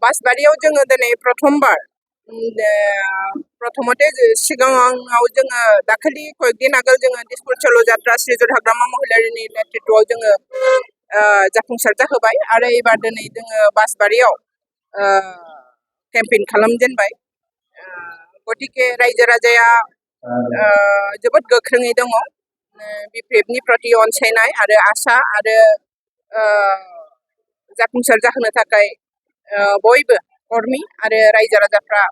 बासबारियाव जोङो दिनै प्रथमबार प्रथमते सिगाङाव जोङो दाखालि कयेकदिन आगोल जोङो दिसपुर चलो जात्रा श्रीजुत हाग्रामा महिलारिनि नेतृत्वआव जोङो जाफुंसार जाहोबाय आरो एबार दिनै जोङो बासबारियाव केम्पेइन खालामजेनबाय गतिके रायजो राजाया जोबोद गोख्रोङै दङ बिपिएफनि प्रति अनसायनाय आरो आसा आरो जाफुंसार जाहोनो थाखाय बयबो कर्मी आरो रायजो राजाफ्रा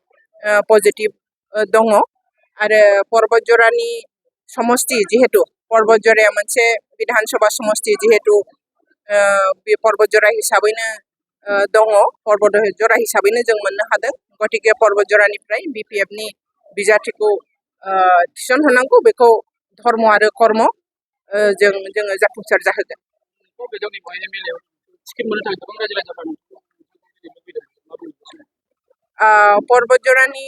पजिटिभ दङ आरो पर्बतजरानि समष्टि जिहेतु पर्बतजराया मोनसे विधानसभा समष्टि जिहेतु बे पर्बतजरा हिसाबैनो दङ पर्बतजरा हिसाबैनो जों मोननो हादों गतिके पर्बतजरानिफ्राय बिपिएफनि बिजाथिखौ थिसनहोनांगौ बेखौ धर्म आरो कर्म जोङो जाफुंसार जाहोगोन पर्बतजरानि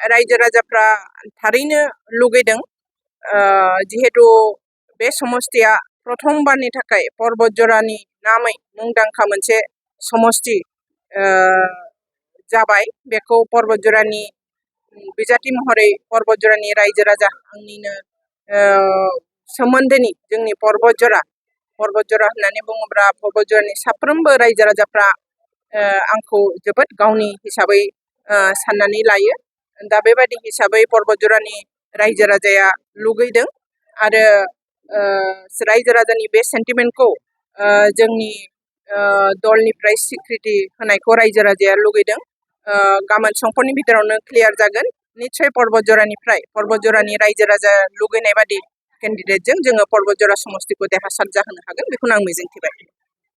रायजो राजाफ्रा थारैनो लुगैदों जिहेतु बे समष्टिया प्रथमबारनि थाखाय पर्बतजरानि नामै मुंदांखा मोनसे समष्टि जाबाय बेखौ पर्बतजरानि बिजाथि महरै पर्बतजरानि रायजो राजा आंनिनो सोमोन्दोनि जोंनि पर्बतजरा होननानै बुङोब्ला पर्बतजरानि साफ्रोमबो रायजो राजाफ्रा आंखौ जोबोद गावनि हिसाबै साननानै लायो दा बेबायदि हिसाबै पर्बतजरानि रायजो राजाया लुगैदों आरो रायजो राजानि बे सेन्टिमेन्टखौ जोंनि दलनिफ्राय स्वीकृति होनायखौ रायजो राजाया लुगैदों गाबोन समफोरनि भितरावनो क्लियार जागोन निश्चय पर्बतजरानि रायजो राजा लुगैनाय बादि केन्डिडेटजों जोङो पर्बतजरा समष्टिखौ देरहासार जाहोनो हागोन बेखौनो आं मिजिंथिबाय